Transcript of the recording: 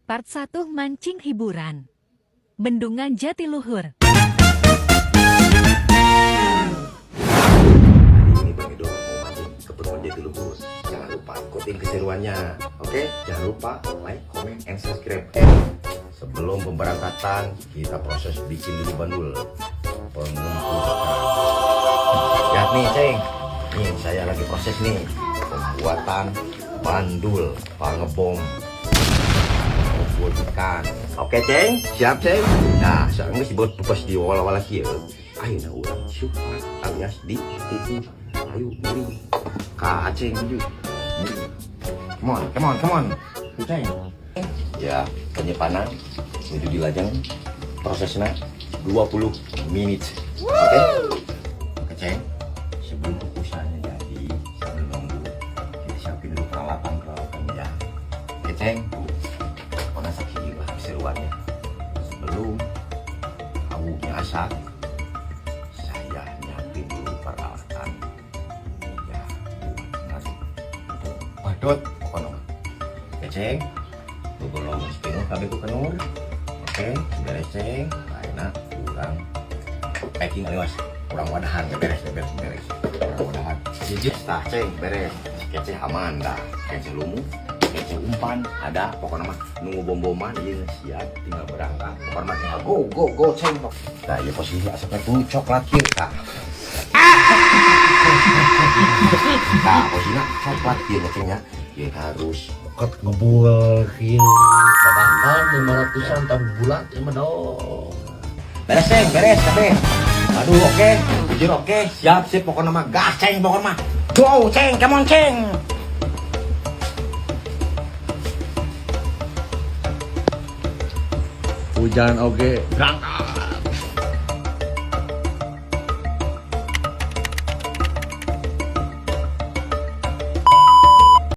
Part 1 Mancing Hiburan. Bendungan Jatiluhur. Hari ini Bang Edo mau mancing ke Bendungan Jatiluhur. Jangan lupa ikutin keseruannya. Oke, jangan lupa like, comment, and subscribe. Sebelum pemberangkatan, kita proses bikin dulu bandul pengumpul ikan. Lihat nih, Ceng. Nih, saya lagi proses nih pembuatan bandul pangebom pengumpul ikan. Oke, Ceng. Siap, Ceng. Nah, sekarang geus dibuat pas di wala-wala kieu. Ayeuna urang syukur alias di kuku. Ayo, miring. Ka Aceng menuju. Come on, come on, come on. Ceng. Ya, penyimpanan menuju di lajang, prosesnya 20 menit. Oke? Oke, Ceng. Sebelum kukusannya jadi, sambil nunggu, kita siapin dulu peralatan-peralatannya ya. Oke, Ceng. Pokoknya sakieu lah keseruannya. Sebelum awuknya asak, saya nyiapin dulu peralatan ya buat ngaduk untuk badut pokoknya mah. Oke, Ceng. Bogolong sepinguh kabeh ku kenur. Oke, beres, Ceng. Ayeuna urang packing alias urang wadahan, beres beres beres. Urang wadahan. Jijit tah, Ceng, beres. Kece aman dah. Kece lumu, kece umpan ada, pokoknya mah nunggu bom-boman ieu siap tinggal berangkat. Pokoknya mah tinggal go go go, Ceng. Nah, ieu posisi asapnya tuh coklat kieu tah. Nah, posisinya coklat kieu, Ceng, ya. Ieu harus Ket ngebul kieu babakan 500-an tahu bulat ieu mah dong. Beres, Ceng, beres kabeh. Aduh, oke. Jujur oke, siap sip pokoknya mah gas, Ceng, pokoknya mah. Go, Ceng, come on, Ceng. Hujan oge berangkat.